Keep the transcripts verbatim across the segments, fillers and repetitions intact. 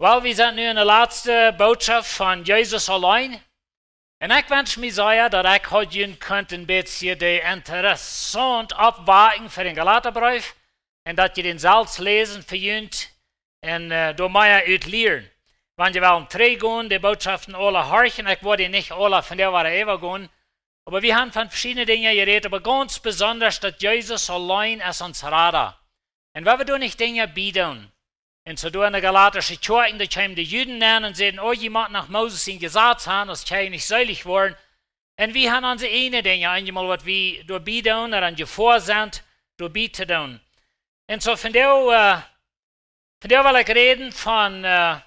Well, wie sent nu enne latste Botschaft von Jesus auleen. Un ekj wensch mie sea, daut ekj haud junt kunt een bät de interessaunt oppwakjen fa dän Galatabreef un daut jie dän selfst läsen fa junt un, äh, doa mea ut lieren. Wan jie wellen trigjgonen, de Botschaften aula horchen, ekj woa dee nich aula von dee woaren äwagonen. Oba wie haben von veschiedne Dinja jerät, oba gaunz besondasch daut Jesus auleen es ons Rada. Un wan wie doa nich Dinja biedoonen, un soo doa enne galatische Kjoakjen, doa kjeemen de Juden nenn un säden: "Oh, jie motten noch Moses sien Jesaz haben, aus jie nich seelich woaren." Un wie haben onse eejne Dinja, eenjemol waut wie doa biedoonen, ooda aun Jefoa sent, doa bie to doonen. Un soo von doa, äh, von doa well ekj räden von, äh,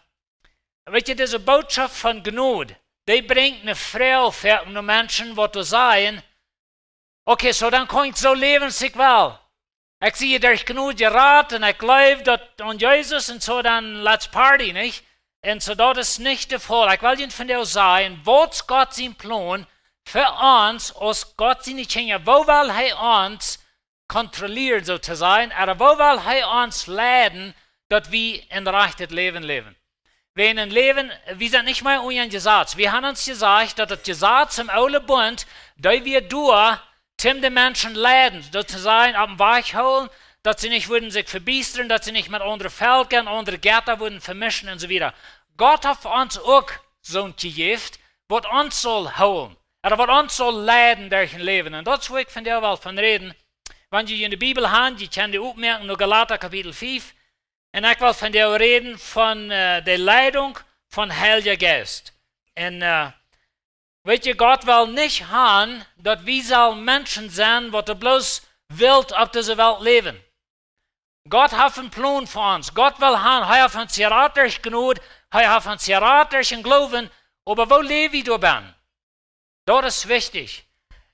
weetst du, dise Bootschoft von Jnod, dee brinjt eene Froag fa Menschen, waut doa sajen: "Okay, soo dan kaun ekj soo läwen aus ekj well. Ekj sie derch Jnod jerat un ekj jleew daut aun Jesus un soo dan let's party, nich?" Un soo, daut es nich de Faul. Ekj well junt von doa sajen, waut es Gott sien Plon fa ons aus Gott siene Kjinja? Woo well hee ons kontrollieren, soo to sajen? Ooda woo well hee ons leiden, daut wie een rajchtet Läwen läwen? Wie een Läwen, wie sent nich mea unja een Jesaz. Wie haben ons jesajcht, daut daut Jesaz em oolen Bunt, daut wia doa, om de Menschen leiden, daut to sajen, opp dän Wajch hoolen, daut see nich wudden sikj vebiestren, daut see nich met aundre Velkja un aundre Jetta wudden vemischen un soo wieda. Gott haft ons uk soont jejäft, waut ons saul hoolen, ooda waut ons saul leiden derch een Läwen. Un daut es, wua ekj von doa well von räden. Wan jie enne Bibel haben, jie kjennen dee opmoaken, no Galata Kapitel fief. Un ekj well von doa räden von, äh, de Leidunk von Heilja Jeist. Un, äh, weetst du, Gott well nich haben, daut wie sellen Menschen sennen, waut doa bloos wilt opp dise Welt läwen. Gott haft een Plon fa ons. Gott well haben, hee haft ons jerat derch Jnod, hee haft ons jerat derch dän Gloowen, oba woo läw wie doa bennen? Daut es wichtich.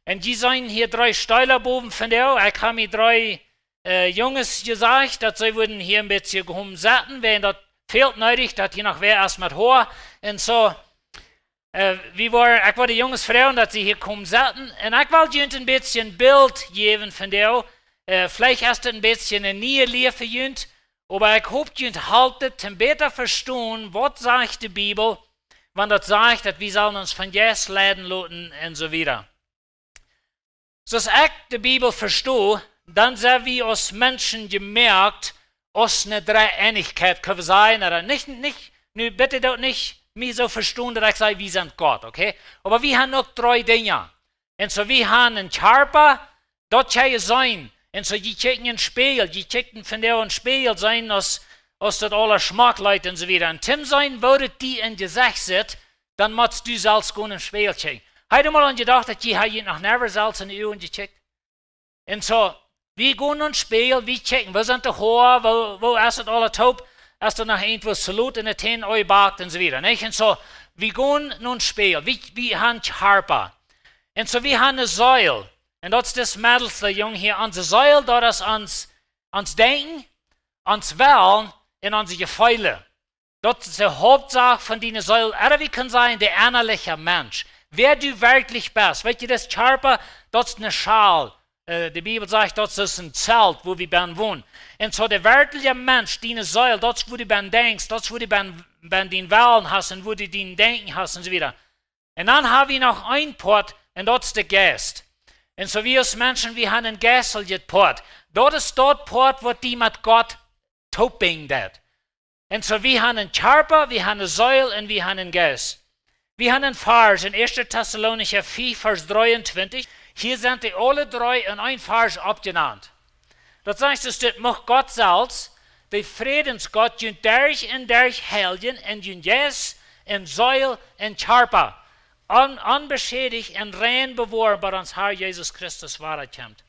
Un jie seenen hia dree Steela bowen von doa. Ekj hab mie dree, äh, Junges jesajcht, daut see wudden hia een bät komen setten, wiels daut fält needich, daut hia noch wäa es met Hoa. Un soo, äh, wie woaren, ekj wull de Junges froagen, daut see hia komen setten. Un ekj well junt een bät een Bilt jäwen von doa. Äh, veleicht es daut een bät eene niee Lia fa junt, oba ekj hop, junt halpt et, om bäta vestonen, waut sajcht de Bibel, wan daut sajcht, daut wie sellen ons vom Jeist leiden loten un soo wieda. Soo aus ekj de Bibel vesto, dan sent wie aus Menschen jemoakt aus eene Dreeeenichkjeit, kjenn wie sajen, ooda nich, nich, nu bitte doot nich mie soo vestonen, daut ekj saj, wie sent Gott, okay? Oba wie haben uk dree Dinja. Un soo, wie haben een Kjarpa, daut kaun jie seenen. Un soo, jie kjikjen em Spieejel, jie kjikjen von doa em Spieejel, seenen aus, aus daut aules schmock lijcht un soo wieda. Un om to seenen, woo daut die em Jesecht sitt, dan motst du selfst gonen em Spieejel kjikjen. Hast du mol aun jedocht, daut jie, hast du noch never selfst enne Uagen jekjikjt? Un soo, wie gonen nom Spieejel, wie kjikjen, woo sent de Hoa, woo, woo es et aules toop, es doa noch irjentwaut to lot enne Täne, Oajabox un soo wieda, nich? Un soo, wie gonen nom Spieejel, wie, wie haben Kjarpa. Un soo, wie haben eene Seel. Un daut es dis meddelste Jung hia, onse Seel, daut es ons, ons Denkjen, ons Wellen un onse Jefeele. Daut es de Hauptsach von diene Seel. Ooda wie kjennen sajen, de ennaliche Mensch. Wäa du werkjlich best. Weetst du, daut Kjarpa, daut es eene Schal. Äh, de Bibel sajcht, daut es een Zelt, wua wie bennen wonen. Un soo de werkjliche Mensch, diene Seel, daut es, wua du bennen denkjst, daut es, wua du bennen, bennen dien Wellen hast un wua du dien Denkjen hast un soo wieda. Un dan haben wie noch een Poat, un daut es de Jeist. Un soo wie aus Menschen, wie haben een jeistlichet Poat. Daut es daut Poat, waut die met Gott toopbinjen deit. Un soo, wie haben een Kjarpa, wie haben eene Seel un wie haben een Jeist. Wie haben een Varsch en Ieeschte Tessalonicha fief, Varsch dreeuntwintich. Hia sent dee aule dree en een Varsch oppjenant. Daut sajcht, daut dit: "Mucht Gott selfst, de Frädensgott, junt derch un derch heiljen un jun Jeist un Seel un Kjarpa, on-, onbeschädicht un rein bewoaren, bat ons Herr Jesus Christus wada kjemt."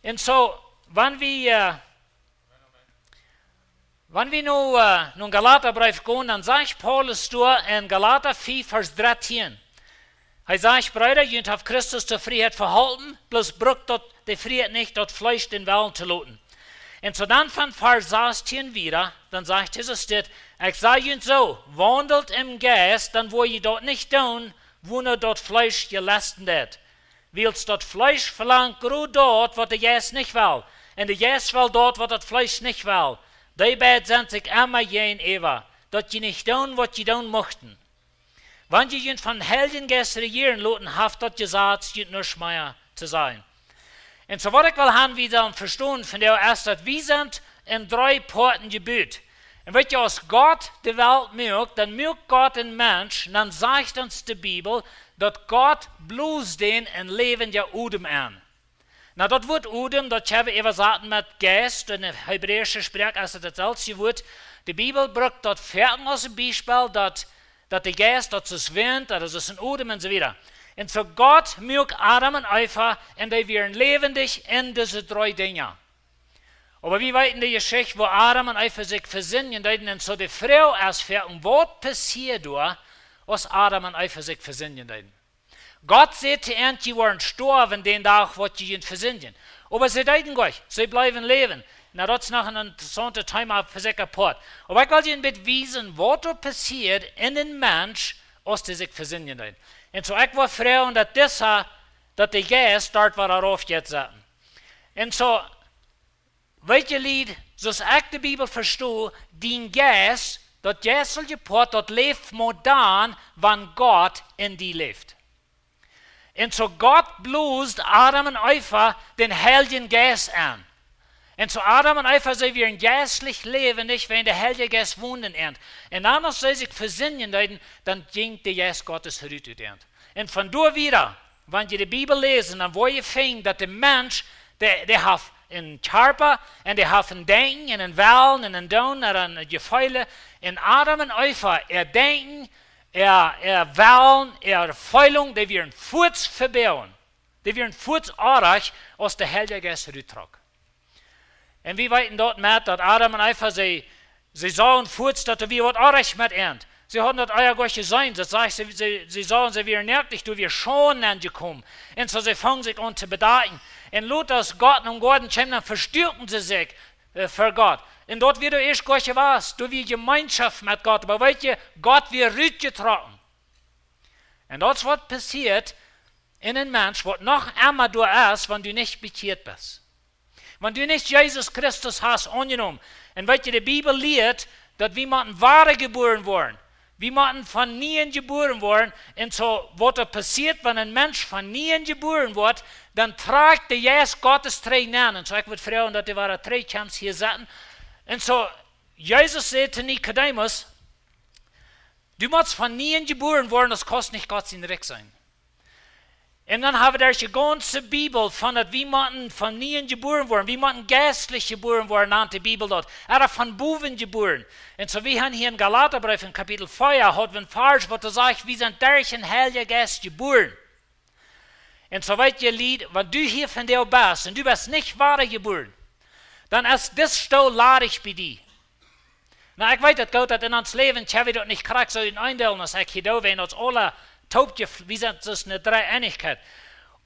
Un soo, wan wie, äh, wan wie nu, äh, nom Galata Breef gonen, dan sajcht Paulus doa en Galata fief, Varsch dartieen. Hee sajcht: "Breeda, junt haft Christus to Frieheit veholpen, bloos brukt daut, de Frieheit nich, daut Fleesch dän Wellen to loten." Un soo dan von Varsch sastieen wieda, dan sajcht Jesus dit: "Ekj saj junt soo, waundelt em Jeist, dan woa jie daut nich doonen, wua no daut Fleesch jelesten deit. Wiels daut Fleesch velangt krakjt daut, waut de Jeist nich well, un de Jeist well daut, waut daut Fleesch nich well. Dee beid sent sikj emma jäajenäwa, daut jie nich doonen, waut jie doonen muchten. Wan jie junt vom Heiljen Jeist rejieren loten, haft daut Jesaz junt nuscht mea to sajen. Un soo waut ekj well haben, wie sellen vestonen von dee es, daut wie sent en dree Poaten jebut. Un weet jie, aus Gott de Welt muak, dan muak Gott een Mensch, un dan sajcht ons de Bibel, daut Gott blosd dän een läwendja Odem aun. Nu, daut Wuat Odem, daut kjenn wie äwasaten met Jeist. En de hebräische Sproak es daut daut selwje Wuat. De Bibel brukt daut foaken aus een Biespel, daut, daut de Jeist, daut es Wint, daut es een Odem un soo wieda. Un soo Gott muak Adam un Eva un dee wieren läwendich en dise dree Dinja. Oba wie weeten de Jeschicht, woo Adam un Eva sikj vesindjen deeden, un soo de Froag es foaken, waut passieed doa, aus Adam un Eva sikj vesindjen deeden? Gott säd to an, jie woaren stoawen dän Dach, waut jie junt vesindjen. Oba see deeden nuscht, see bleewen läwen. Nu, daut es noch een interessauntet Thema fa sikj apoat. Oba ekj well junt een bät wiesen, waut doa passieed en een Mensch, aus dee sikj vesindjen deed. Un soo ekj well froagen, daut disa, daut de Jeist doa wada rauf jeit setten. Un soo, weet jie, Lied, soo aus ekj de Bibel vesto, dien Jeist, daut jeistelje Poat, daut läft mau dan, wan Gott en die läft. Un soo Gott blosd Adam un Eva dän Heiljen Jeist aun. Un soo Adam un Eva, see wieren jeistlich läwendich, wiels de Heilje Jeist wond en an. Un dan, aus see sikj vesindjen deeden, dan jinkj de Jeist Gottes rut ut an. Un von doa wieda, wan jie de Bibel läsen, dan woa jie finjen, daut de Mensch, dee, dee haft een Kjarpa, un dee haft een Denkjen, un een Wellen, un een Doonen, un een Jefeel. Un Adam un Eva, äa Denkjen, äa, äa Wellen, äa Feelunk, dee wieren fuaz vebäajen. Dee wieren fuaz oajch, aus de Heilje Jeist rut trock. Un wie weeten daut met, daut Adam un Eva, see, see sagen fuaz, daut doa wia waut oajch met an. See hauden daut ea goa jeseenen. Daut sajcht, see, see, see sagen, see wieren noakt, doa wia Schaund aunjekomen. Un soo, see fungen sikj aun to bedakjen. Un lot aus Gott em Goaden kjeem, dan vestuaken see sikj, äh, ver Gott. Un daut wia doa ieescht goa nich jewast. Doa wia Jemeenschoft met Gott. Oba weet jie, Gott wia rutjetrocken. Un daut es waut passieet en een Mensch, waut noch emma doa es, wan du nich bekjieet best. Wan du nich Jesus Christus hast aunjenomen. Un weet jie, de Bibel lieet, daut wie motten wada jebuaren woaren. Wie motten von nieem jebuaren woaren. Un soo, waut doa passieet, wan een Mensch von nieem jebuaren woat, dan trakjt de Jeist Gottes trigj nenn. Un soo, ekj wudd froagen, daut du wada trigj kjemst hia setten. Un soo, Jesus säd to Nikodemus, du motst von nieem jebuaren woaren, aundasch kaust nich Gott sien Rikj seenen. Un dan hab wie de gaunze Bibel von daut, wie motten von nieem jebuaren woaren, wie motten jeistlich jebuaren woaren, nant de Bibel daut. Ooda von bowen jebuaren. Un soo, wie haben hia em Galatabreef en Kapitel vea, haud wie een Varsch, waut doa sajcht, wie sent derch dän Heiljen Jeist jebuaren. Un soo weet jie, Lied, wan du hia vondoag best un du best nich wada jebuaren, dan es dis Stool ladich bie die. Nu, ekj weet daut goot, daut en ons Läwen, tja, wie daut nich krakjt soo en eendelen, aus ekj hia doo, wie en ons aula toop, wie sent soo ne Dreeeenichkjeit.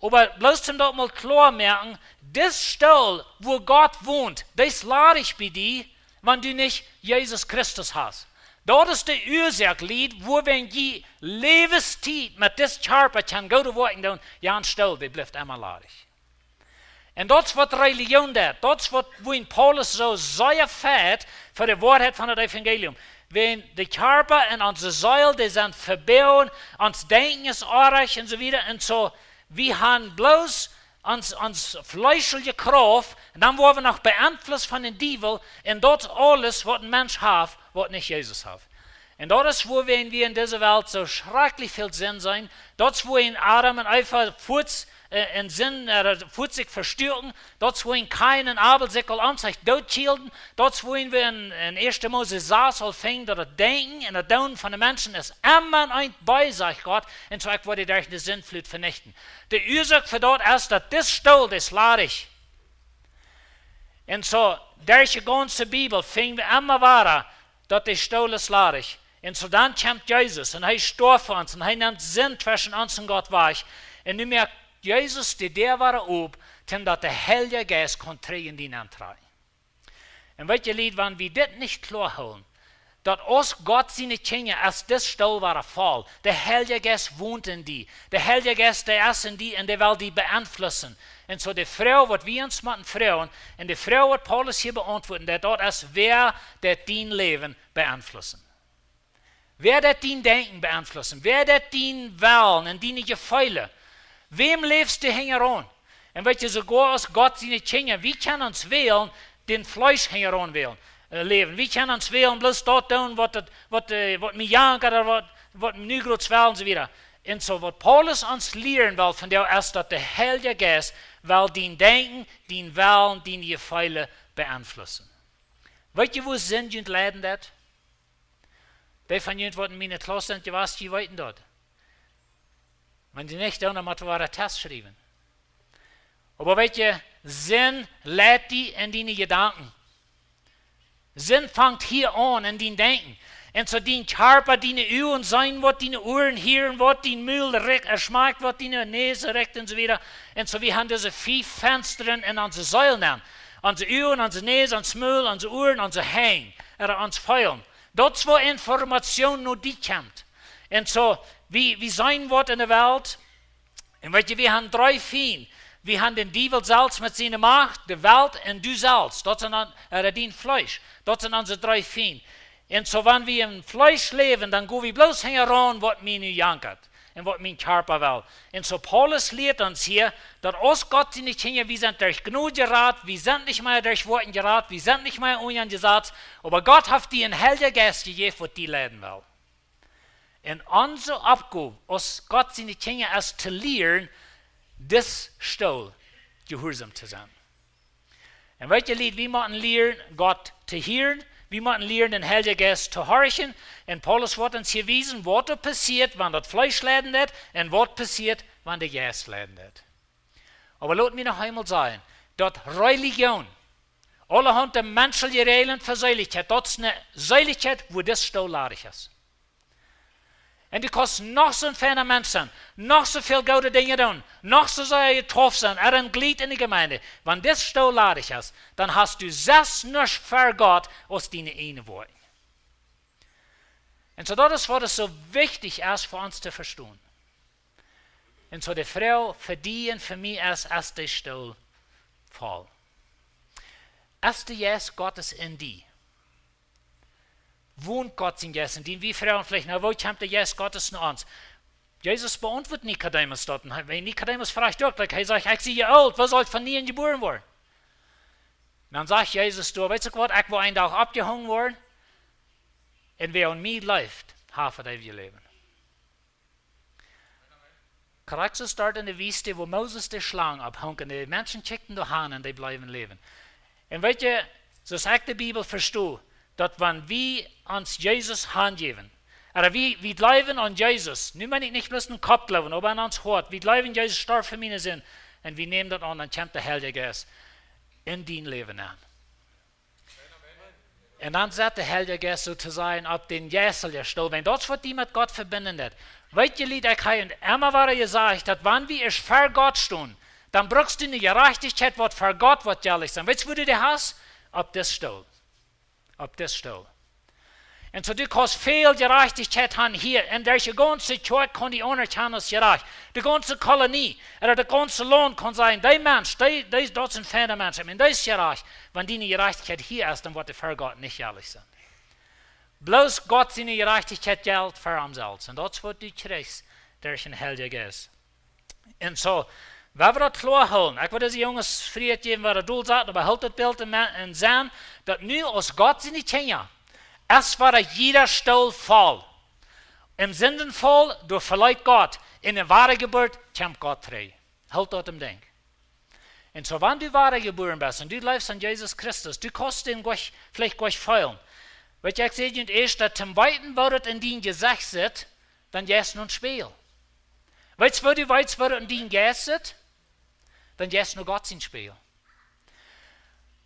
Oba bloos om daut mol kloa moaken, dis Stool, wua Gott wont, dee es ladich bie die, wan du nich Jesus Christus hast. Daut es de Uasoak, Lied, wua wan jie Läwenstiet met dis Kjarpa kjennen goode Woakjen doonen, jan Stool, dee blift emma ladich. Un daut es waut Relijoon deit. Daut es waut, wua en Paulus soo sea feit fa de Woarheit von daut Evangelium. Wan de Kjarpa un onse Seel, dee sent vebäajen, ons Denkjen es oajch un soo wieda. Un soo, wie haben bloos ons, ons fleeschelje Krauft, un dan woaren wie noch beenflusst von dän Diewel, un daut es aules, waut een Mensch haft, waut nich Jesus haft. Un daut es, wua wie en, wie en dise Welt soo schrakjlich väl Sind seenen. Daut es, wua en Adam un Eva fuaz, äh, en Sind, äh, fuaz sikj vestuaken. Daut es, wua en Kain un Abel sikj aul aun sikj doot kjilden. Daut es, wua wie en, en ieeschte Mose sas aul finjen, daut daut Denkjen un daut Doonen von de Menschen es emma en eent bie, sajcht Gott. Un soo ekj woa die derch de Sintflut venichten. De Uasoak fa daut es, daut dis Stool es ladich. Un soo, derch de gaunze Bibel finj wie emma wada, daut de Stool es ladich. Un soo dan kjemt Jesus, un hee storf fa ons, un hee nemt Sind tweschen ons un Gott wajch. Un nu moakt Jesus de Däa wada op, toom daut de Heilje Jeist kaun trigj en die nenntrakjen. Un weet jie, Lied, wan wie dit nich kloa hoolen, daut aus Gott siene Kjinja es dis Stool wada voll. De Heilje Jeist wont en die. De Heilje Jeist, dee es en die un dee well die beenflussen. Un soo de Froag, waut wie ons motten froagen, un de Froag, waut Paulus hia beauntwuaden deit, daut es, wäa deit dien Läwen beenflussen? Wäa deit dien Denkjen beeinflussen? Wäa deit dien Wellen un diene Jefeele? Wäm läfst du hinjaraun? Un weet jie, soogoa aus Gott siene Kjinja, wie kjennen ons wälen, dän Fleesch hinjaraun wälen, äh, läwen. Wie kjennen ons wälen, bloos daut doonen, waut, daut, waut, äh, waut mie jankat, ooda waut, waut mie nu groots well, un soo wieda. Un soo, waut Paulus ons lieren well, von doa es daut de Heilje Jeist well dien Denkjen, dien Wellen, diene Jefeele beeinflussen. Weet jie, woo Sind junt leiden deit? Dee von junt, waut en miene Klauss sent jewast, dee weeten daut. Wan dee nich doonen, dan mott wie wada Test schriewen. Oba weet jie, Sind leit die en diene Jedanken. Sind fangt hia aun en dien Denkjen. Un soo dien Kjarpa, diene Uagen seenen waut, diene Uaren hieren waut, dien Mul rikj-, äh, schmakjt waut, diene Näs rikjt un soo wieda. Un soo, wie haben dise fief Fenstren en onse Seel nenn. Onse Uagen, onse Näs, ons Mul, onse Uaren, onse Henj, ooda ons Feelen. Daut es wua Information no die kjemt. Un soo, wie, wie seenen waut en de Welt. Un weet jie, wie haben dree Fiend. Wie haben dän Diewel selfst met siene Macht, de Welt un du selfst. Daut sent dan, äh, dien Fleesch. Daut sent onse dree Fiend. Un soo, wan wie em Fleesch läwen, dan go wie bloos hinjaraun, waut mie nu jankat un waut mien Kjarpa well. Un soo, Paulus lieet ons hia, daut aus Gott siene Kjinja, wie sent derch Jnod jerat, wie sent nich mea derch Woakjen jerat, wie sent nich mea unja daut Jesaz, oba Gott haft die een Heilja Jeist jejäft, waut die leiden well. Un onse Oppgow aus Gott siene Kjinja es to lieren, dis Stool jehuarsom to sennen. Un weet jie, Lied, wie motten lieren, Gott to hieren, wie motten lieren, dän Heiljen Jeist to horchen. Un Paulus woat ons hia wiesen, waut doa passieet, wan daut Fleesch leiden deit, un waut passieet, wan de Jeist leiden deit. Oba lot mie noch eemol sajen, daut Relijoon, aulahaunt menschelje Räajlen fa Seelichkjeit, daut es ne Seelichkjeit, wua dis Stool ladich es. Un du kaust noch soon feina Mensch sennen, noch soo väl goode Dinja doonen, noch soo sea jedeept sennen, ooda een Jleet en de Jemeent. Wan dis Stool ladich es, dan hast du selfst nuscht ver Gott aus diene ieejne Woakjen. Un soo daut es, waut soo wichtich es fa ons to vestonen. Un soo de Froag fa die un fa mie es, es de Stool voll? Es de Jeist Gottes en die? Wont Gott sien Jeist en die? Wie froagen veleicht, na, woo kjemt de Jeist Gottes no ons? Jesus beauntwuat Nikodemus daut. Un hee, wan Nikodemus fruach uk, like, hee sajcht: "Ekj sie je oolt, woo saul ekj von nieem jebuaren woaren?" Dan sajcht Jesus doa: "Weetst uk waut, ekj woa een Dach oppjehongen woaren. Un wäa aun mie jleeft, haft daut eewje Läwen." Krakjt soo es daut en de Wiest, wua Moses de Schlang opphunk, un de Menschen kjikjten doa han un dee bleewen läwen. Un weet jie, soo aus ekj de Bibel vesto, daut wan wie ons Jesus hanjäwen, ooda wie, wie jleewen aun Jesus, nu meen ekj nich bloos em Kopp jleewen, oba en ons Hoat, wie jleewen, Jesus storf fa miene Sind, un wie nämen daut aun, dan kjemt de Heilje Jeist en dien Läwen nenn. Un dan sett de Heilje Jeist soo to sajen opp dän jeisteljen Stool, wan daut es, waut die met Gott vebinden deit. Weet jie, Lied, ekj hab emma wada jesajcht, daut wan wie ieescht ver Gott stonen, dan brukst du ne Jerajchtichkjeit, waut ver Gott woat jelich sennen. Weetst, wua du dee hast? Opp dis Stool. Opp dis Stool. Un soo, du kaust väl Jerajchtichkjeit han hia, un de gaunze Kjoakj kaun die aunerkjanen aus jerajcht. De gaunze Kolonie, ooda daut gaunze Launt kaun sajen: "Dee Mensch, dee, dee, daut es een feina Mensch. Ekj meen, dee es jerajcht." Wan diene Jerajchtichkjeit hia es, dan woat dee ver Gott nich jelich sennen. Bloos Gott siene Jerajchtichkjeit jelt fa am selfst. Un daut es, waut du kjrichst derch dän Heiljen Jeist. Un soo, wan wie daut kloa hoolen, ekj well dise Junges Frieheit jäwen, wua daut Dol sat, oba hoolt daut Bilt en Me-, en Senn, daut nu aus Gott siene Kjinja, es wada jieda Stool voll. Em Sindenfaul, doa veleet Gott. En de Wadajeburt kjemt Gott trigj. Hoolt daut em Denkj. Un soo, wan du wadajebuaren best un du jleefst aun Jesus Christus, du kaust dän jlikj, veleicht jlikj feelen. Weetst, ekj säd junt ieescht, daut toom weeten, woo daut en dien Jesecht sitt, dan jeist no een Spieejel. Weetst, woo du weetst, woo daut en dien Jeist sitt? Dan jeist no Gott sien Spieejel.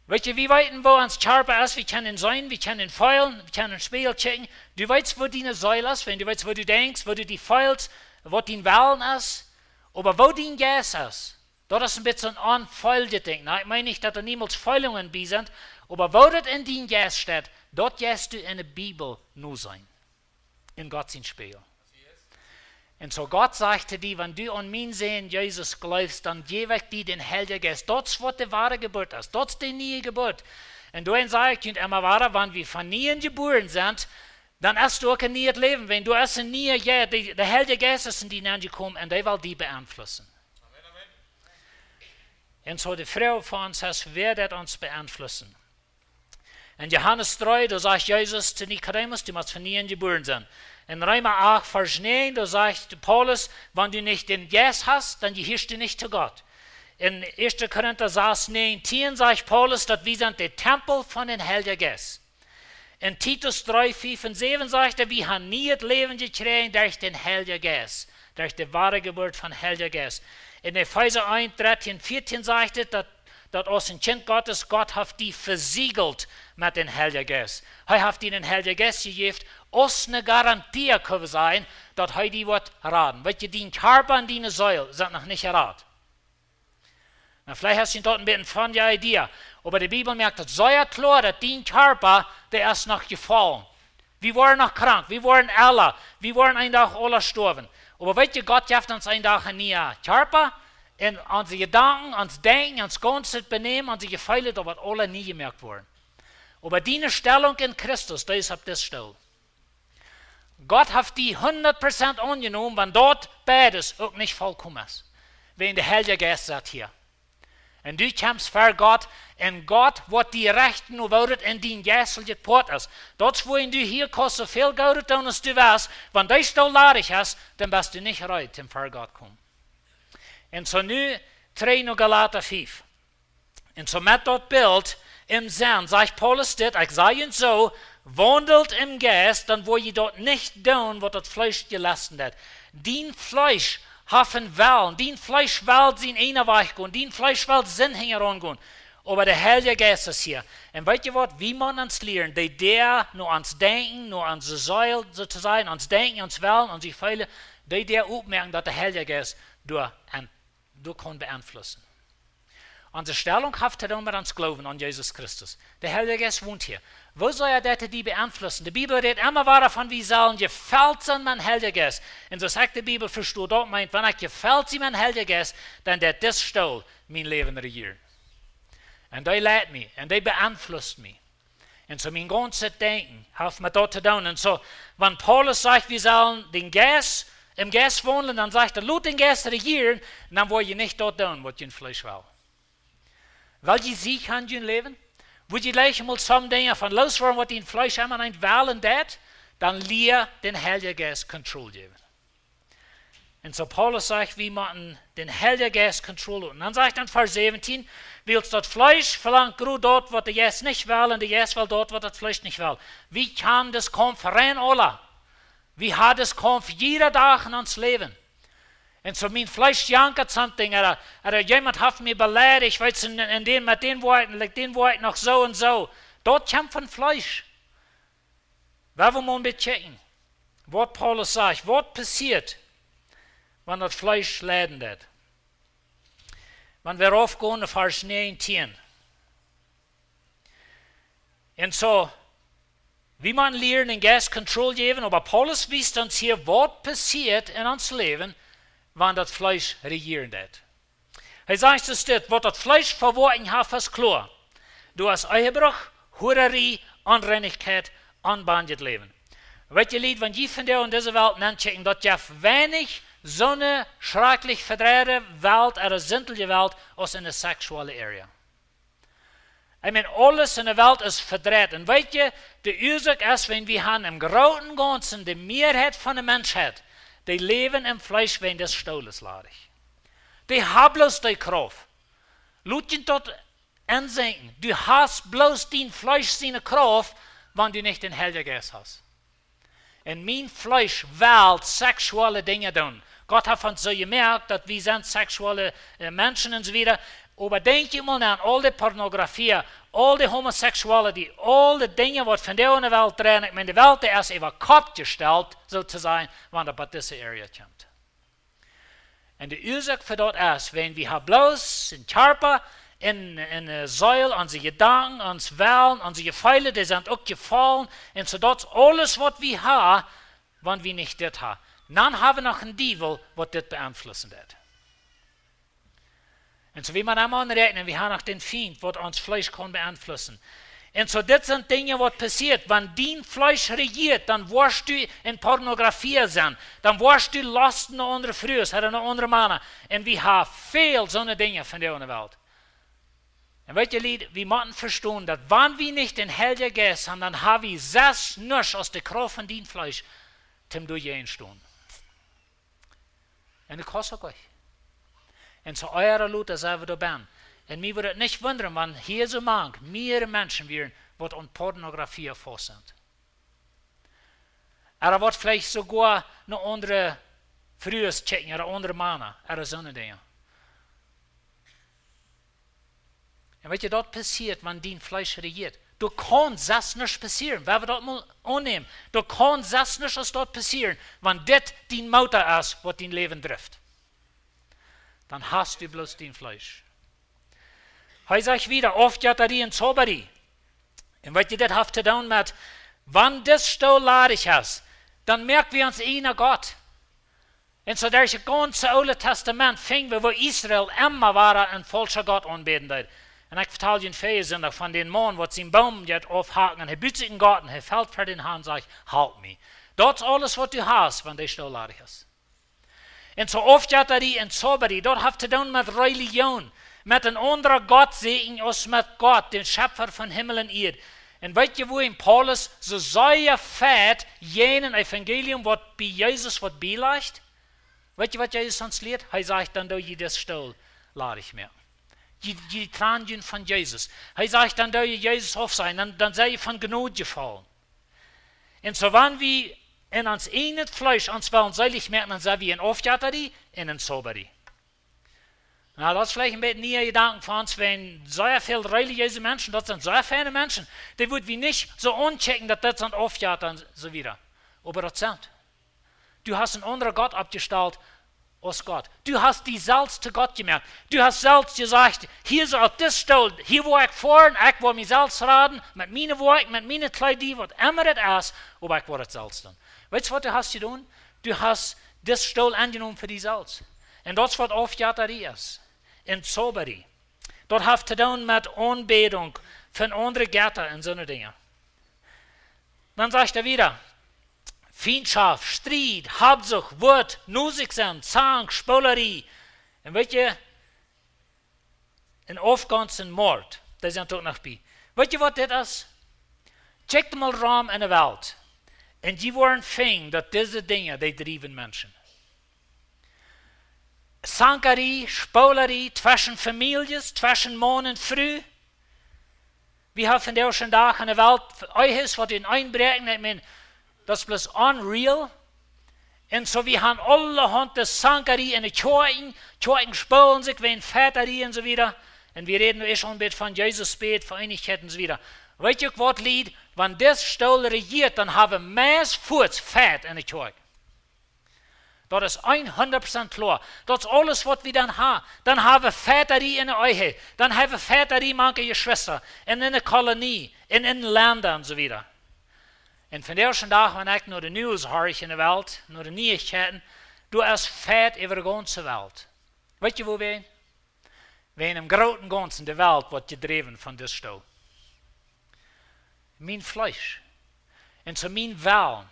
Weetst, wie weeten, woo ons Kjarpa es, wie kjennen seenen, wie kjennen feelen, wie kjennen en Spieejel kjikjen. Du weetst, woo diene Seel es, wan du weetst, woo du denkjst, woo du die feelst, waut dien Wellen es, oba woo dien Jeist es, daut es een bät een onfeeljet Dinkj. Na, ekj meen nich, daut doa niemols Feelungen bie sent, oba woo daut en dien Jeist steit, daut jeist du en de Bibel noseenen. En Gott sien Spieejel. Un soo Gott sajcht to die, wan du aun mienen Sän Jesus jleefst, dan jäw ekj die dän Heiljen Jeist. Daut es, waut de Wadajeburt es. Daut es de niee Jeburt. Un doaromm saj ekj junt emma wada, wan wie von nieem jebuaren sent, Dan hast du uk een nieet Läwen, wan du hast een nieet, jo, de, de Heilje Jeist es en die nenjekomen un dee well die beeinflussen. Un soo de Froag fa ons es, wäa deit ons beeinflussen? En Johanes dree, doa sajcht Jesus to Nikodemus, du motst von nieen jebuaren sennen. En Reema acht, Varsch näajen, doa sajcht Paulus, wan du nich dän Jeist hast, dan jehieescht du nich to Gott. En ieeschte Korinta sas, näajen, tieen sajcht Paulus, daut wie sent de Tempel von dän Heiljen Jeist. En Titus dree, fief un säwen sajcht hee, wie haben nieet Läwen jekjräajen derch dän Heiljen Jeist, derch de Wadajeburt vom Heiljen Jeist. En Efeesa eent, dartieen, vieetieen sajcht et, daut, daut aus een Kjint Gottes, Gott haft die vesiegelt met dän Heiljen Jeist. Hee haft die dän Heiljen Jeist jejäft, aus eene Garantie, kjenn wie sajen, daut hee die woat raden. Weetst du, dien Kjarpa un diene Seel sent noch nich jerat. Nu, veleicht hast du daut een bät von de Idee, oba de Bibel moakt daut sea kloa, daut dien Kjarpa, dee es noch jefollen. Wie woaren noch krank, wie woaren ella, wie woaren een Dach aula stoawen. Oba weetst du, Gott jeft ons een Dach een nieen Kjarpa, un onse Jedanken, ons Denkjen, ons gaunzet Benämen, onse Jefeele, daut woat aula nie jemoakt woaren. Oba diene Stellunk en Christus, dee es opp dise Städ. Gott haft die hundat Prozent aunjenomen, wan daut beides uk nich volkomen es. Wan de Heilje Jeist sett hia. Un du kjemst ver Gott, un Gott woat die rechten, woo daut en dien jeistlichet Poat es. Daut es, wua du hia kaust soo väl Goodet doonen aus du west, wan dee Städ ladich es, dan best du nich reed, om ver Gott komen. Un soo nu, trigj no Galata fief. Un soo met daut Bilt em Senn, sajcht Paulus dit, ekj saj junt soo, waundelt em Jeist, dan woa jie daut nich doonen, waut daut Fleesch jelesten deit. Dien Fleesch haft een Wellen, dien Fleesch well sienen eenen Wajch gonen, dien Fleesch well Sind hinjaraun gonen. Oba de Heilje Jeist es hia. Un weetst du waut, wie motten ons lieren, dee Däa no ons Denkjen, no onse Seel, soo to sajen, ons Denkjen, ons Wellen, onse Jefeele, dee Däa opmoaken, daut de Heilje Jeist doa en doa kaun beeinflussen. Onse Stellunk haft to doonen met ons Gloowen aun Jesus Christus. De Heilje Jeist wont hia. Woo saul hee daut die beeinflussen? De Bibel rät emma wada von, wie sellen jefelt sennen met dän Heiljen Jeist. Un soo aus ekj de Bibel vesto, daut meent, wan ekj jefelt sie met dän Heiljen Jeist, dan deit dise Städ mien Läwen rejieren. Un dee leit mie, un dee beeinflusst mie. Un soo mien gaunzet Denkjen haft met daut to doonen. Un soo, wan Paulus sajcht, wie sellen dän Jeist, em Jeist waundlen, dan sajcht hee, lot dän Jeist rejieren, un dan woa jie nich daut doonen, waut jun Fleesch well. Well jie Sieg haben en jun Läwen? Woa jie jlikj mol some Dinja von looswoaren, waut jun Fleesch emma nich wellen deit, dan lia dän Heiljen Jeist Kontroll jäwen. Un soo Paulus sajcht, wie motten dän Heiljen Jeist Kontroll loten. Dan sajcht hee en Varsch säwentieen, wiels daut Fleesch velangt krakjt daut, waut de Jeist nich well, un de Jeist well daut, waut daut Fleesch nich well. Wie kjennen disen Kaumf rein aula. Wie haben disen Kaumf jieda Dach en ons Läwen. Un soo mien Fleesch jankat something, ooda, ooda jemaunt haft mie beleidicht, weetst du, un, un dän, met dän woa ekj, like, dän woa ekj noch soo un soo. Daut kjemt von Fleesch. Wie woaren mol een bät kjikjen, waut Paulus sajcht, waut passieet, wan daut Fleesch leiden deit. Wan wie raufgonen no Varsch näajentieen. Un soo, wie motten lieren dän Jeist Kontroll jäwen, oba Paulus wiest ons hia, waut passieet en ons Läwen, wan daut Fleesch rejieren deit. Hee sajcht soo dit, waut daut Fleesch fa Woakjen haft, es kloa. Doa es Ehebruch, Hurarie, Onreinichkjeit, onbendjet Läwen. Weetst du, Lied, wan jie vondoag en dise Welt nenkjikjen, daut jeft weinich soone schrakjlich vedreide Welt, ooda sintelje Welt, aus en de sexuelle Area. Ekj meen, aules en de Welt es vedreit. Un weetst du, de Uasoak es, wan wie haben em grooten gaunzen de Mearheit von de Menschheit, dee läwen em Fleesch, wan daut Stool es ladich. Dee haben bloos dee Krauft. Lot junt daut ensenkjen. Du hast bloos dien Fleesch siene Krauft, wan du nich dän Heiljen Jeist hast. Un mien Fleesch well sexuelle Dinja doonen. Gott haft ons soo jemoakt, daut wie sent sexuelle, äh, Menschen un soo wieda. Oba denkj mol no aul de Pornografie, aul de Homosexuality, aul de Dinja, waut vondoag en de Welt dreien. Ekj meen, de Welt, dee es äwa Kopp jestalt, soo to sajen, wan daut opp dise Area kjemt. Un de Uasoak fa daut es, wan wie haben bloos een Kjarpa, een, een, äh, Seel, onse Jedanken, ons Wellen, onse Jefeele, dee sent uk jefollen. Un soo daut aules, waut wie haben, wan wie nich dit haben. Dan haben wie noch een Diewel, waut dit beeinflussen deit. Un soo wie mau emol aunräakjnen, wie haben noch dän Fient, waut ons Fleesch kaun beeinflussen. Un soo, dit sent Dinja waut passieet. Wan dien Fleesch rejieet, dan woascht du en Pornografie sennen. Dan woascht du losten no aundre Frues, ooda no aundre Mana. Un wie haben väl soone Dinja vondoag enne Welt. Un weet jie, Lied, wie motten vestonen, daut wan wie nich dän Heiljen Jeist haben, dan haben wie selfst nuscht aus de Krauft von dien Fleesch, toom doajäajen stonen. Un ekj haus uk euch. Un soo ea ooda lota sent wie doa bennen. Un mie wudd daut nich wundren, wan hia soo mank mea Menschen wieren, waut aun Pornografie faust sent. Ooda waut veleicht soogoa no aundre Frues kjikjen, ooda aundre Mana, ooda soone Dinja. Un weet jie, daut passieet, wan dien Fleesch rejieet. Doa kaun selfst nuscht passieren, wan wie daut mol aunnämen. Doa kaun selfst nuscht aus daut passieren, wan dit dien Motor es, waut dien Läwen drift. Dan hast du bloos dien Fleesch. Hee sajcht wieda, Aufjettarie un Zaubarie. Un weet jie, dit haft to doonen met, wan dis Stool ladich es, dan moak wie ons eenen Gott. Un soo derch daut gaunze Oole Tastament finj wie, woo Israel emma wada een faulschen Gott aunbäden deed. Un ekj vetald junt väajen Sindach von dän Maun, waut sien Boom deed aufhaken, un hee bud sikj een Gott, un hee felt ver dän Harn un sajcht: "Halp mie." Daut es aules, waut du hast, wan dee Stool ladich es. Un soo Aufjettarie un Zaubarie, daut haft to doonen met Relijoon, met een aundren Gott sieekjen aus met Gott, dän Schepfa von Himmel un Ieed. Un weet jie, woo een Paulus soo sea feit jäajen een Evangelium, waut bie Jesus woat bielajcht? Weet jie, waut Jesus ons lieet? Hee sajcht: "Dan doo jie dis Stool ladich moaken. Jie, jie trannen junt von Jesus." Hee sajcht: "Dan doo jie Jesus aufsajen, dan, dan sie jie von Jnod jefollen." Un soo wan wie en ons eejnet Fleesch ons wellen seelich moaken, dan sent wie en Aufjettarie un en Zaubarie. Nu, daut es veleicht een bät niee Jedanken fa ons, wan sea väl relijeese Menschen, daut sent sea feine Menschen, dee wudd wie nich soo aunkjikjen, daut daut sent Aufjettarie un soo wieda. Oba daut sent. Du hast een aundren Gott oppjestalt aus Gott. Du hast die selfst to Gott jemoakt. Du hast selfst jesajcht: "Hia es uk dis Stool, hia woa ekj foaren, ekj woa mie selfst raden, met miene Woakjen, met miene Kjleeda, waut emma et es, oba ekj woa et selfst doonen." Weetst, waut du hast jedonen? Du hast dis Stool aunjenomen fa die selfst. Un daut es, waut Aufjettarie es. Un Zaubarie. Daut haft to doonen met Aunbädunk von aundre Jetta un soone Dinja. Dan sajcht hee wieda: Fientschoft, Striet, Habsucht, Wut, no sikj sennen, Zank, Spolarie. Un weet jie, un Aufgonst un Mort, dee sent uk noch bie. Weet jie, waut dit es? Kjikj mol rom enne Welt. Un jie woaren finjen, daut dise Dinja, dee driewen Menschen. Zankarie, Spolarie, tweschen Famieljes, tweschen Maun un Fru. Wie haben vondoag dän Dach enne Welt Ehes, waut enn eent bräakjen, ekj meen, daut es bloos unreal. Un soo, wie haben aulahaunt Zankarie enne Kjoakjen, Kjoakjen spoolen sikj wäajen Feitarie un soo wieda. Un wie räden nu ieescht een bät von Jesus, Bät, Veeenichkjeit un soo wieda. Weet jie uk waut, Lied? Wan dis Stool rejieet, dan haben wie meist fuaz Feit enne Kjoakj. Daut es hundat Prozent kloa. Daut es aules, waut wie dan haben. Dan haben wie Feitarie enne Ehe. Dan haben wie Feitarie mank de Jeschwista. Un enne Kolonie. Un enne Lenda un soo wieda. Un vondoag dän Dach, wan ekj no de News horch enne Welt, no de Nieichkjeiten, doa es Feit äwa de gaunze Welt. Weet jie, woo wie? Wie en dän grooten Gaunzen, de Welt woat jedräwen von dis Stool. Mien Fleesch. Un soo mien Wellen.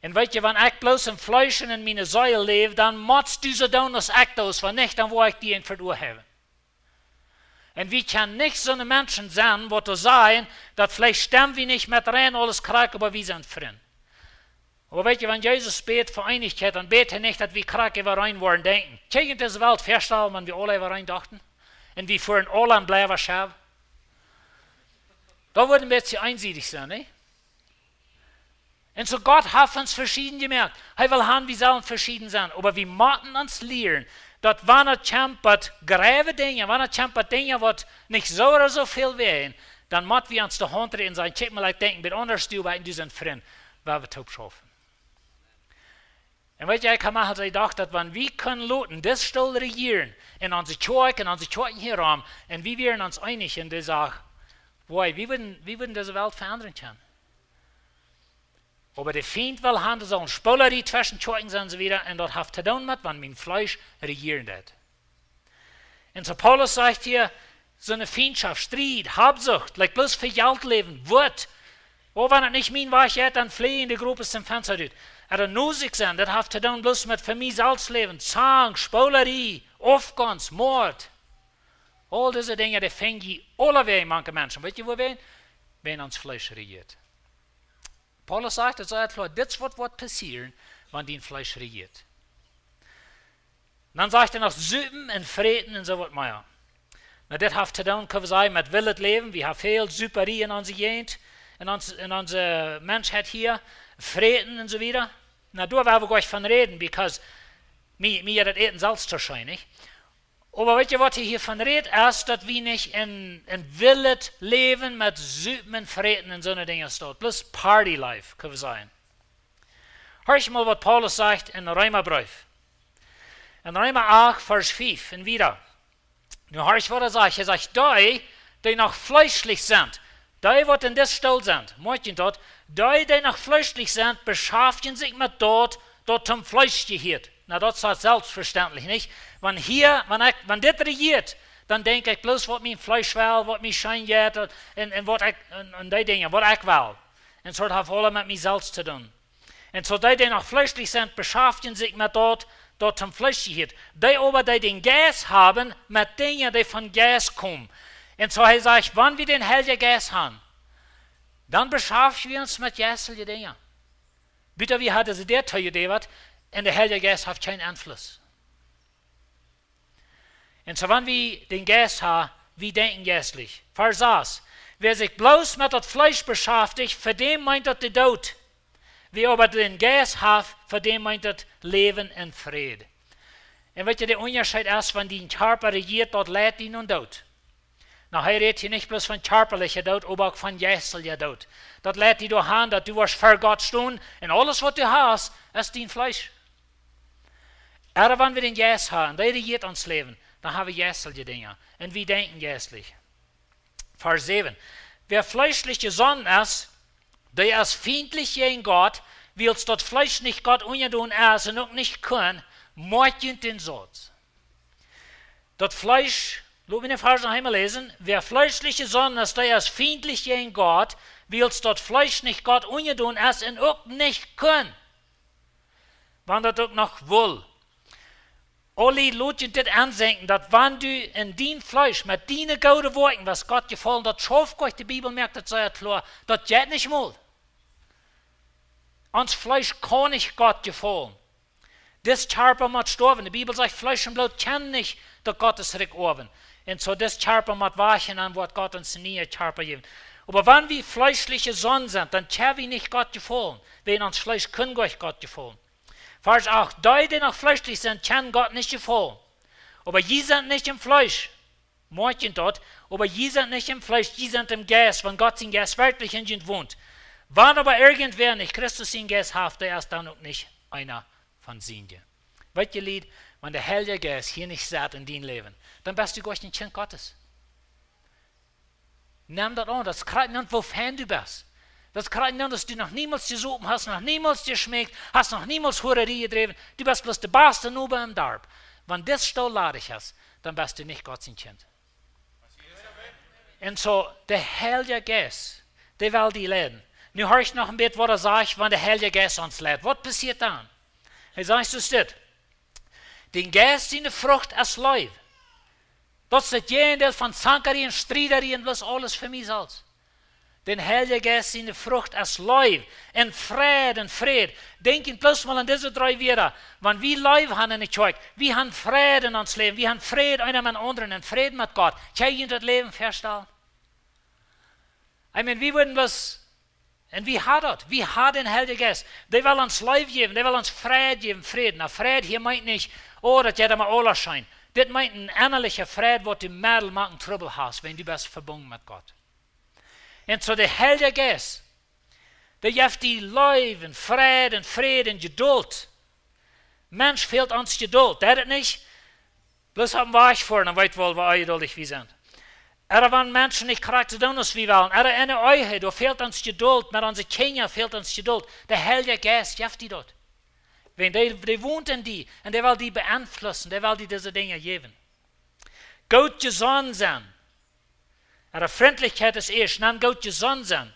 Un weet jie, wan ekj bloos em Fleesch un en miene Seel läw, dan motst du soo doonen aus ekj doo, wan nich, dan woa ekj die een Vedoa jäwen. Un wie kjennen nich soone Menschen sennen, waut doa sajen, daut veleicht stemmen wie nich met rein, aules krakjt, oba wie sent Frind. Oba weet jie, wan Jesus bät Veeenichkjeit, dan bät hee nich, daut wie krakjt äwareen woaren denkjen. Kjenn jie dise Welt väastalen, wan wie aule äwareen dochten? Un wie fuaren aule en Bleiwa Schäw? Daut wudd een bät eensiedich sennen, nä? Un soo Gott haft ons veschieden jemoakt. Hee well han, wie sellen veschieden sennen. Oba wie motten ons lieren, daut wan et kjemt bat grave Dinja, wan et kjemt bat Dinja, waut nich soo ooda soo väl wäajen, dan mott wie ons de Haunt räakjen un sajen: "Kjikj mol, ekj denkj een bät aundasch, du, oba wie sent Frind, wan wie toop schaufen." Un weet jie, ekj hab mie aul jedocht, daut wan wie kunnen loten dis Stool rejieren en onse Kjoakj, en onse Kjoakjen hia rom, un wie wieren ons eenich en dise Sach, boy, wie wudden, wie wudden dise Welt veendren kjennen. Oba de Fient well han, doa saul Spolarie tweschen Kjoakjen sennen un soo wieda, un daut haft to doonen met, wan mien Fleesch rejieren deit. Un soo Paulus sajcht hia: Soone Fientschoft, Striet, Habsucht, like bloos fa Jelt läwen, Wut. Oh, wan et nich mien Wajch jeit, dan fleajen de Gropen em Fensta rut. Ooda nosich sennen, daut haft to doonen bloos met fa mie selfst läwen, Zank, Spoolerie, Aufgonst, Mord. Aul dise Dinja, dee finj jie aulawäajen mank de Menschen. Weet jie wuarom? Wan ons Fleesch rejieet. Paulus sajcht, et sajcht kloa, dit es waut woat passieren, wan dien Fleesch rejieet. Dan sajcht hee noch Supen un Fräten un soo waut mea. Na, dit haft to doonen, kjenn wie sajen, met willet Läwen. Wie haben väl Superie en onse Jäajent, en ons, en onse Menschheit hia, Fräten un soo wieda. Na, doa woa wie jlikj von räden, because mie, mie daut Äten selfst too scheen, nich? Oba weet jie, waut hee hia von rät, es daut wie nich en, en willet Läwen met Supen un Fräten un soone Dinja stonen. Bloos Party Life, kjenn wie sajen. Horch mol, waut Paulus sajcht em Reemabreef. En Reema acht, Varsch fief un wieda. Nu horch, waut hee sajcht. Hee sajcht, dee, dee noch fleeschlich sent, dee, waut en dis Stool sent, moakjt daut, dee, dee noch fleeschlich sent, beschaftjen sikj met daut, daut toom Fleesch jehieet. Na, daut es selfstvestentlich, nich? Wan hia, wan ekj, wan dit rejieet, dan denkj ekj bloos, waut mien Fleesch well, waut mie scheen jeit, un, un waut ekj, un, un dee Dinja, waut ekj well. Un soo haft aules met mie selfst to doonen. Un soo dee, dee noch fleeschlich sent, beschaftjen sikj met daut, daut toom Fleesch jehieet. Dee oba, dee dän Jeist haben, met Dinja, dee vom Jeist komen. Un soo hee sajcht, wan wie dän Heiljen Jeist haben, dan beschaftje wie ons met jeistelje Dinja. Buta wie haben dise Däa toojedeit, un de Heilje Jeist haft kjeen Enfluss. Un soo, wan wie dän Jeist haben, wie denkjen jeistlich. Varsch sas. Wäa sikj bloos met daut Fleesch beschaftjicht, fa däm meent daut de Doot. Wäa oba dän Jeist haft, fa däm meent daut Läwen un Fräd. Un weet jie, de Unjascheet es, wan dien Kjarpa rejieet, daut leit die nom Doot. Na, hee rät hia nich bloos von kjarpalichen Doot, oba uk von jeisteljen Doot. Daut leit die doahan, daut du woascht ver Gott stonen, un aules, waut du hast, es dien Fleesch. Oba wan wie dän Jeist haben, dee rejieet ons Läwen, dan haben wie jeistelje Dinja. Un wie denkjen jeistlich. Varsch säwen. Wäa fleeschlich jesonnen es, dee es fientlich jäajen Gott, wiels daut Fleesch nich Gott unjadon es un uk nich kaun, moakjt junt dän Sauz. Daut Fleesch, lot mie dän Varsch noch eemol läsen. Wäa fleeschlich jesonnen es, dee es fientlich jäajen Gott, wiels daut Fleesch nich Gott unjadon es un uk nich kaun. Wan daut uk noch wull. Aule, lot junt dit aunseenen, daut wan du en dien Fleesch met diene goode Woakjen, waut Gott jefaulen, daut schauft nich, de Bibel moakt daut sea kloa, daut jeit nich mol. Ons Fleesch kaun nich Gott jefaulen. Dis Kjarpa mott stoawen. De Bibel sajcht, Fleesch un Bloot kjennen nich daut Gottes Rikj oawen. Un soo dis Kjarpa mott wajch un dan woat Gott ons een nieen Kjarpa jäwen. Oba wan wie fleeschlich jesonnen sent, dan kjenn wie nich Gott jefaulen. Wiels ons Fleesch kaun nich Gott jefaulen. Varsch acht. Dee, dee noch fleeschlich sent, kjennen Gott nich jefaulen. Oba jie sent nich em Fleesch. Moakjt junt daut, oba jie sent nich em Fleesch, jie sent em Jeist, wan Gott sien Jeist werkjlich en junt wont. Wan oba irjentwäa nich Christus sien Jeist haft, dee es dan uk nich eena von siene. Weet jie, Lied, wan de Heilje Jeist hia nich sett en dien Läwen, dan best du goanich een Kjint Gottes. Nem daut aun, daut es krakjt nich, woo fein du best. Daut es krakjt nich, daut du noch niemols jesopen hast, noch niemols jeschmäakt, hast noch niemols Hurerie jedräwen, du best bloos de baste Noba em Darp. Wan dis Stool ladich es, dan best du nich Gott sien Kjint. Un soo, de Heilje Jeist, dee well die leiden. Nu horch noch een bät, waut hee sajcht, wan de Heilje Jeist ons leit. Waut passieet dan? Hee sajcht soo dit. Dän Jeist siene Frucht es Leew. Daut es daut Jäajendeel von Zankarie un Striederie un bloos aules fa mie selfst. Dän Heiljen Jeist siene Frucht es Leew un Fräd un Fräd. Denkj bloos mol aun dise dree Wieed. Wan wie Leew haben en de Kjoakj, wie haben Fräd en ons Läwen, wie haben Fräd eena met dän aundren un Fräd met Gott. Kjenn jie daut Läwen vestalen? I mean, wie wudden bloos, un wie haben daut, wie haben dän Heiljen Jeist. Dee well ons Leew jäwen, dee well ons Fräd jäwen, Fräd. Na, Fräd hia meent nich, oh, daut jeit mau aules scheen. Dit meent een ennaliche Fräd, waut du met dän Trubbel hast, wan du best vebungen met Gott. Un soo de Heilje Jeist, dee jeft die Leew un Fräd un Fräd un Jeduld. Mensch, fält ons Jeduld, deit et nich? Bloos opp dän Wajch foaren, dan weet wie, woo onjeduldich wie sent. Ooda wan Menschen nich krakjt soo doonen, aus wie wellen. Ooda en de Ehe, doa fält ons Jeduld, met onse Kjinja fält ons Jeduld. De Heilje Jeist jeft die daut. Wan dee, dee wont en die, un dee well die beeinflussen, dee well die dise Dinja jäwen. Goot jesonnen sennen. Äare Frintlichkjeit es ieescht, dan goot jesonnen sennen.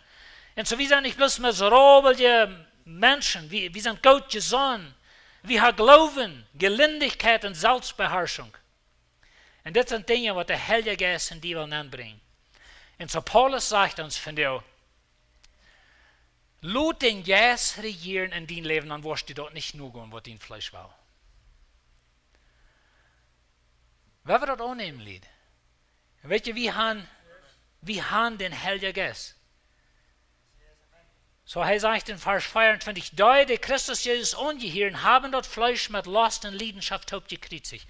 Un soo, wie sent nich bloos miserabele Menschen, wie, wie sent goot jesonnen. Wie haben Gloowen, Jelindichkjeit un Selfstbeharschunk. Un dit sent Dinja, waut de Heilje Jeist en die well nenbrinjen. Un soo Paulus sajcht ons vondoag: Lot dän Jeist rejieren en dien Läwen, dan woascht du daut nich nogonen, waut dien Fleesch well. Woa wie daut aunnämen, Lied? Weetst du, wie haben, wie haben dän Heiljen Jeist. Soo, hee sajcht en Varsch veeauntwintich: Dee, dee Christus Jesus aunjehieren, haben daut Fleesch met Lost un Liedenschaft toop jekjriezicht.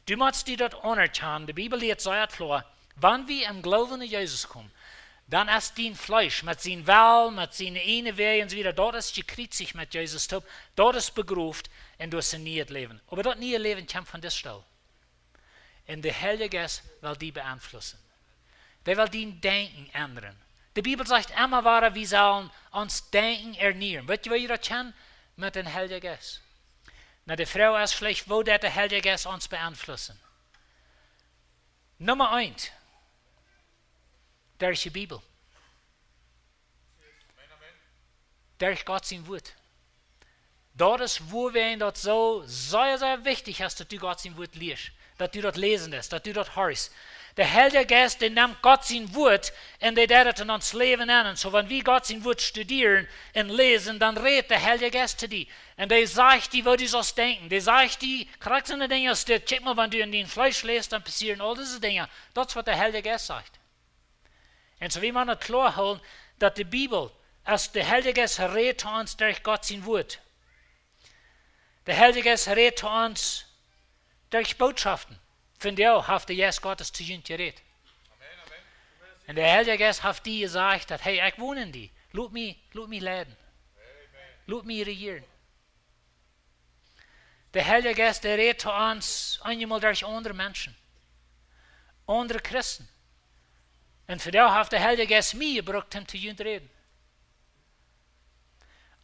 Du motst die daut aunerkjanen. De Bibel lieet sea kloa, wan wie em Gloowen aun Jesus komen, dan es dien Fleesch met sien Well, met siene ieejne Wäaj un soo wieda, daut es jekjriezicht met Jesus toop, daut es begroft un du hast een nieet Läwen. Oba daut niee Läwen kjemt von dise Städ. Un de Heilje Jeist well die beeinflussen. Dee well dien Denkjen endren. De Bibel sajcht emma wada, wie sellen ons Denkjen ernieen. Weetst du, woo jie daut kjennen? Met dän Heiljen Jeist. Nu, de Froag es veleicht, woo deit de Heilje Jeist ons beeinflussen? Numma eent. Derch de Bibel. Derch Gott sien Wuat. Daut es, wuarom daut soo sea, sea wichtich es, daut du Gott sien Wuat lieescht, daut du daut läsen deist, daut du daut horchst. De Heilje Jeist, dee nemt Gott sien Wuat un dee deit et en ons Läwen aun. Un soo, wan wie Gott sien Wuat studieren un läsen, dan rät de Heilje Jeist to die. Un dee sajcht die, woo du saust denkjen. Dee sajcht die, krakjt soone Dinja aus dit: Kjikj mol, wan du en dien Fleesch läfst, dan passieren aul dise Dinja. Daut es, waut de Heilje Jeist sajcht. Un soo, wie motten daut kloa hoolen, daut de Bibel, aus de Heilje Jeist rät to ons derch Gott sien Wuat. De Heilje Jeist rät to ons derch Bootschoften. Vondoag haft de Jeist Gottes to junt jerät. Un de Heilje Jeist haft die jesajcht, daut: Hey, ekj won en die. Lot mie, lot mie leiden. Lot mie rejieren. De Heilje Jeist, dee rät to ons eenjemol derch aundre Menschen, aundre Christen. Un vondoag haft de Heilje Jeist mie jebrukt, om to junt räden.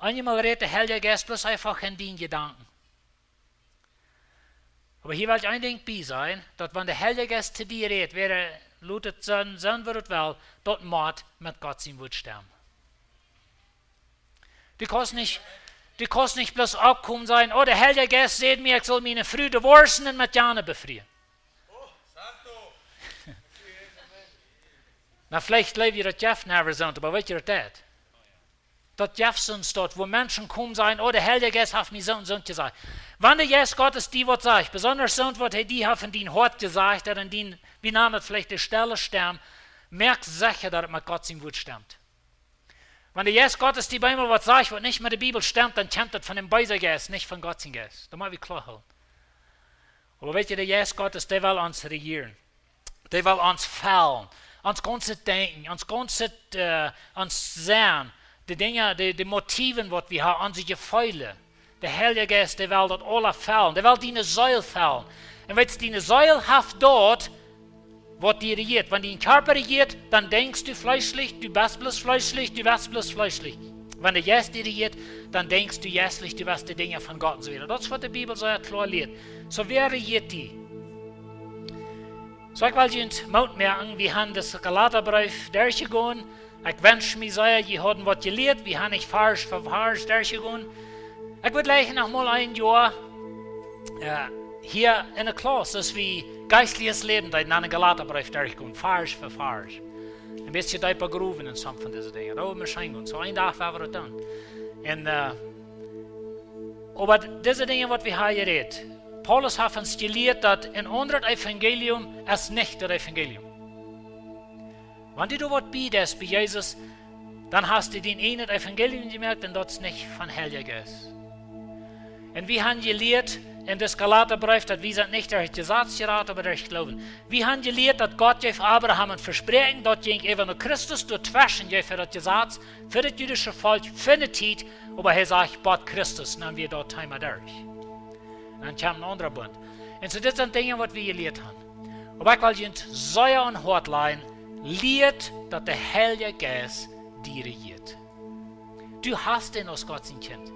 Eenjemol rät de Heilje Jeist bloos eefach en diene Jedanken. Oba hia well ekj een Dinkj bie sajen, daut wan de Heilje Jeist to die rät, wada, lot et sennen, sennen woo et well, daut mott met Gott sien Wuat stemmen. Du kaust nich, du kaust nich bloos oppkomen sajen: Oh, de Heilje Jeist säd mie, ekj saul miene Fru divorcen un met Jana befrieen. Na, veleicht jleew jie, daut jeft never soont, oba weetst du, daut deit. Daut jeft soont, daut, wua Menschen komen sajen: Oh, de Heilje Jeist haft mie soont un soont jesajcht. Wan de Jeist Gottes die waut sajcht, besonda soont, waut hee die haft en dien Hoat jesajcht, ooda en dien, wie nanen et veleicht de stelle Stemm, moak secha, daut et met Gott sien Wuat stemmt. Wan de Jeist Gottes die bie mol waut sajcht, waut nich met de Bibel stemmt, dan kjemt et von dän beesen Jeist, nich von Gott sien Jeist. Daut mott wie kloa hoolen. Oba weetst du, de Jeist Gottes, dee well ons rejieren. Dee well ons fellen. Ons gaunzet Denkjen, ons gaunzet, äh, ons Sennen, de Dinja, de, de Motiven, waut wie haben, onse Jefeelen. De Heilje Jeist, dee well daut aula fellen. Dee well diene Seel fellen. Un weetst du, diene Seel haft daut, waut die rejieet. Wan dien Kjarpa rejieet, dan denkjst du fleeschlich, du best bloos fleeschlich, du best bloos fleeschlich. Wan de Jeist die rejieet, dan denkjst du jeistlich, du best de Dinja von Gott un soo wieda. Daut es, waut de Bibel soo kloa lieet. Soo, wäa rejieet die? Soo, ekj well junt Moot moaken, wie haben dän Galatabreef derchjegonen. Ekj wensch mie sea, jie hauden waut jelieet. Wie haben nich Varsch fa Varsch derchjegonen. Ekj wudd jlikj noch mol een Joa, äh, hia enne Klauss, daut wie jeistlichet Läwen, daut en dän Galatabreef derchgonen, Varsch fa Varsch. Een bät deepa groewen en some von dise Dinja. Daut wudd mie scheenen gonen. Soo een Dach woa wie daut doonen. Un, äh, oba dise Dinja, waut wie hia jerät, Paulus haft ons jelieet, daut een aundret Evangelium es nich daut Evangelium. Wan du doa waut bie deist bie Jesus, dan hast du dien ieejnet Evangelium jemoakt un daut es nich von Heilja Jeist. Un wie haben jelieet en dän Galatabreef, daut wie sent nich derch daut Jesaz jerat, oba derch Gloowen. Wie haben jelieet, daut Gott jeef Abraham een Vespräakjen, daut jinkj äwa no Christus, doatweschen jeef hee daut Jesaz fa daut judische Volkj fa eene Tiet, oba hee sajcht: Bat Christus, dan wia daut Thema derch. Dan kjemt een aundra Bunt. Un soo, dit sent Dinja, waut wie jelieet haben. Oba ekj well junt sea aum Hoat lajen, lieet, daut de Heilja Jeist die rejieet. Du hast dän aus Gott sien Kjint.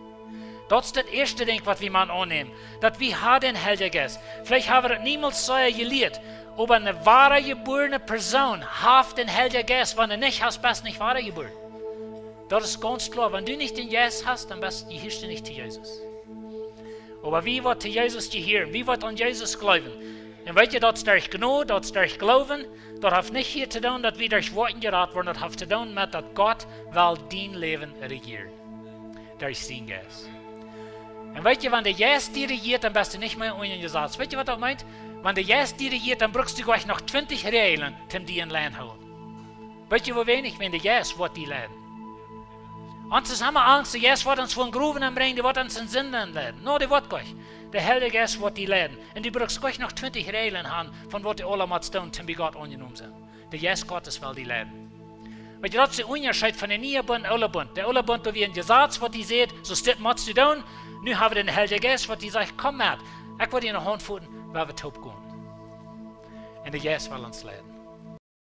Daut es daut ieeschte Dinkj, waut wie motten aunnämen, daut wie haben dän Heiljen Jeist. Veleicht hab wie daut niemols soo jelieet, oba eene woare jebuarne Persoon haft dän Heiljen Jeist. Wan du dän nich hast, best du nich woare jebuaren. Daut es gaunz kloa. Wan du nich dän Jeist hast, dan best, jehiascht du nich to Jesus. Oba wie, waut to Jesus jehieren, wie, waut aun Jesus jleewen, un weet jie, daut es derch Jnod, daut es derch Gloowen. Daut haft nich hia to doonen, daut wie derch Woakjen jerat woaren. Daut haft to doonen met daut Gott well dien Läwen rejieren derch sienen Jeist. Un weet jie, wan de Jeist die rejieet, dan best du nich mea unja een Jesaz. Weet jie, waut daut meent? Wan de Jeist die rejieet, dan brukst du nich noch twintich Räajlen, om die en Lien hoolen. Weet jie, woo weinich? Wan de Jeist woat die leiden. Ons es emma Angst, de Jeist woat ons von Growen nenbrinjen, dee woat ons en Sind nenleiden. Nä, dee woat nich. De Heilje Jeist woat die leiden. Un du brukst nich noch twintich Räajlen haben, von waut du aules motst doonen, om bie Gott aunjenomen sennen. De Jeist Gottes well die leiden. Weet jie, daut es de Unjascheet von dän nieen Bunt un oolen Bunt. De oole Bunt, doa wia een Jesaz, waut die säd: Soo, dit motst du doonen. Nu hab wie dän Heiljen Jeist, waut die sajcht: Komm met, ekj woa die aun de Haunt foten, wan wie toop gonen. Un de Jeist well ons leiden.